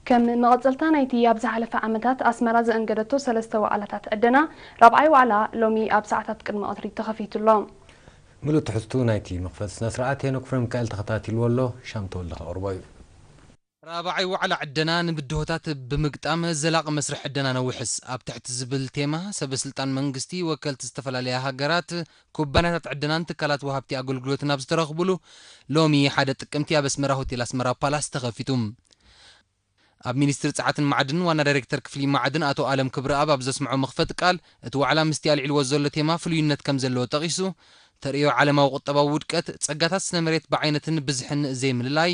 ከም መቐጸልታ ናይቲ ኣብ ዝሓለፈ ዓመታት ኣስመራ ዘእንገደቶ ሰለስተ ዋዕላታት ዕደና፣ ራብዓይ ዋዕላ ሎሚ ኣብ ሰዓታት ቅድሚ ቀትሪ ተኸፊቱ ኣሎ። ምሉእ ትሕዝቱ ናይቲ መኽፈቲ ስነ ስርዓት ሄኖክ ፍሬም ሚካኤል ተኸታቲልዎ ኣሎ፣ ሻም ተወልደ ከቕርቦ እዩ። ራብዓይ ዋዕላ ዕደና ንብድሆታት ብምግጣም ዘላቒ መስርሕ ዕደና ነውሕስ ኣብ ትሕቲ ዝብል ቴማ፣ ሰበ ስልጣን መንግስቲ፣ ወከልቲ ዝተፈላለያ ሃገራት፣ ኩባንያታት ዕደናን ትካላት ወሃብቲ ኣገልግሎትን ኣብ ዝተረኽቡሉ፣ ሎሚ ሓደ ጥቅምቲ ኣብ ኣስመራ ሆቴል ኣስመራ ፓላስ ተኸፊቱ። ኣብ ሚኒስትሪ ጸዓትን ማዕድን ዋና ዳይሬክተር ክፍሊ ማዕድን ኣቶ ኣለም ክብረኣብ ኣብ ዘስምዖ መኽፈቲ ቃል፣ እቲ ዋዕላ ምስቲ ኣልዒልዎ ዘሎ ቴማ ፍሉይነት ከም ዘለዎ ጠቒሱ፣ ተርእዮ ዓለማዊ ቁጠባዊ ውድቀት፣ ጸጋታት ስነ መሬት ብዓይነትን ብዝሕን ዘይምልላይ፣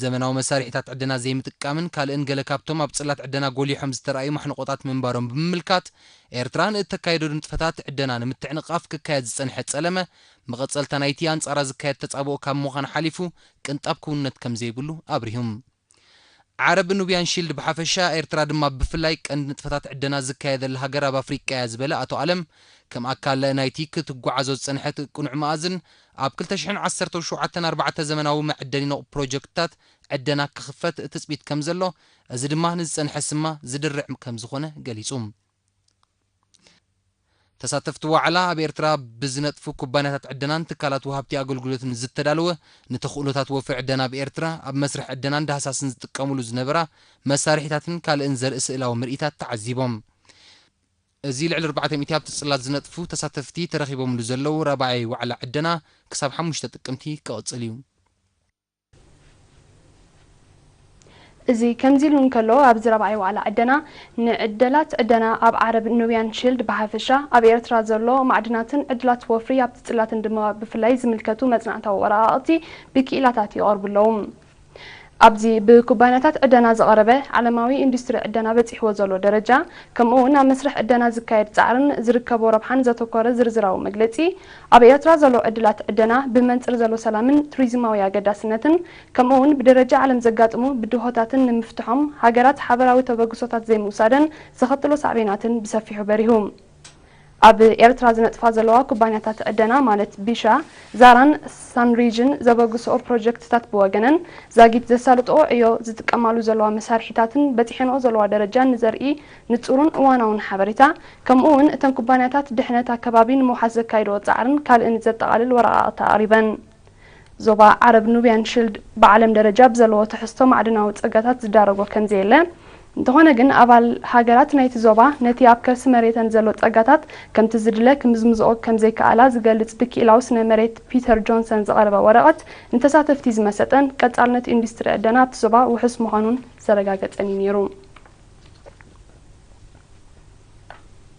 ዘመናዊ መሳርሒታት ዕደና ዘይምጥቃምን ካልእን ገለ ካብቶም ኣብ ጽላት ዕደና ጎሊሖም ዝተራእዩ ማሕንቆታት ምንባሮም ብምምልካት፣ ኤርትራ ንእተካየዶ ንጥፈታት ዕደና ንምትዕንቓፍ ክካየድ ዝጸንሐ ጸለመ፣ መቐጸልታ ናይቲ ኣንጻራ ዝካየድ ተጻብኦ ካብ ምዃን ሓሊፉ ቅንጣብ ክውንነት ከም ዘይብሉ ኣብሪሁ። ዓረብ ኑብያን ሺልድ ብሓፈሻ፣ ኤርትራ ድማ ብፍላይ ቀንዲ ንጥፈታት ዕደና ዝካየደላ ሃገር ኣብ ኣፍሪቃ እያ ዝበለ ኣቶ ኣለም፣ ከም ኣካል ናይቲ ክትጓዓዞ ዝጸንሐት ቅኑዕ መኣዝን ኣብ ክልተ ሽሕን ዓሰርተ ሸውዓተን ኣርባዕተ ዘመናዊ መዐደኒ ነቑ ፕሮጀክትታት ዕደና ክኽፈት ትጽቢት ከም ዘሎ፣ እዚ ድማ ንዝጸንሐ ስማ ዝድርዕ ከም ዝኾነ ገሊጹ። ተሳተፍቲ ዋዕላ ኣብ ኤርትራ ብዝነጥፉ ኩባንያታት ዕደናን ትካላት ወሃብቲ ኣገልግሎትን ዝተዳለወ ንተኽእሎታት ወፍሪ ዕደና ኣብ ኤርትራ ኣብ መስርሕ ዕደናን ዳህሳስን ዝጥቀሙሉ ዝነበራ መሳርሒታትን ካልእን ዘርኢ ስእላዊ ምርኢታት ተዓዚቦም። እዚ ልዕሊ ኣርባዕተ ሚእቲ ኣብቲ ጽላት ዝነጥፉ ተሳተፍቲ ተረኺቦምሉ ዘለዉ ራብዓይ ዋዕላ ዕደና ክሳብ ሓሙሽተ ጥቅምቲ ክቕጽል እዩ። እዚ ከምዚ ኢሉ እንከሎ፣ ኣብዚ ራብዓይ ዋዕላ ዕደና ንዕደላት ዕደና ኣብ ዓረብ ኑብያን ሺልድ ብሓፈሻ፣ ኣብ ኤርትራ ዘሎ ማዕድናትን ዕድላት ወፍሪ ኣብቲ ጽላትን ድማ ብፍላይ ዝምልከቱ መጽናዕታዊ ወረቓቕቲ ብክኢላታት ይቐርቡ ኣለዉ። ኣብዚ ብኩባንያታት ዕደና ዝቐረበ ዓለማዊ ኢንዱስትሪ ዕደና በጺሕዎ ዘሎ ደረጃ፣ ከምኡ እውን ኣብ መስርሕ ዕደና ዝካየድ ጻዕርን ዝርከቦ ረብሓን ዘተኮረ ዝርዝራዊ መግለጺ፣ ኣብ ኤርትራ ዘሎ ዕድላት ዕደና፣ ብመንጽር ዘሎ ሰላምን ቱሪዝማዊ ኣገዳስነትን፣ ከምኡ እውን ብደረጃ ዓለም ዘጋጥሙ ብድሆታትን ንምፍትሖም ሃገራት ሓበራዊ ተበግሶታት ዘይምውሳደን ዘኸትሎ ሳዕቤናትን ብሰፊሑ በሪሁ። ኣብ ኤርትራ ዝነጥፋ ዘለዋ ኩባንያታት ዕደና ማለት ቢሻ፣ ዛራን ሳንሪጅን ዘበግስኦ ፕሮጀክትታት ብወገነን፣ ዛጊት ዘሳልጥኦ ዕዮ ዝጥቀማሉ ዘለዋ መሳርሒታትን በጺሐንኦ ዘለዋ ደረጃን ንዘርኢ ንጹርን እዋናውን ሓበሬታ፣ ከምኡ እውን እተን ኩባንያታት ድሕነት ኣከባቢ ንምውሓስ ዘካይድኦ ጻዕርን ካልእን ዘጠቓልል ወረቓቕቲ ኣቕሪበን። ዞባ ዓረብ ኑብያን ሽልድ ብዓለም ደረጃ ብዘለዎ ትሕዝቶ ማዕድናዊ ጸጋታት ዝዳረጎ ከምዘየለ፣ እንተኾነ ግን ኣባል ሃገራት ናይቲ ዞባ ነቲ ኣብ ከርሲ መሬተን ዘሎ ጸጋታት ከምቲ ዝድለ ክምዝምዝኦ ከምዘይከኣላ ዝገልጽ ብክኢላዊ ስነ መሬት ፒተር ጆንሰን ዝቐረበ ወረቐት ንተሳተፍቲ ዝመሰጠን ቀጻልነት ኢንዱስትሪ ዕደና ኣብቲ ዞባ ውሑስ ምዃኑን ዘረጋገጸን እዩ ነይሩ።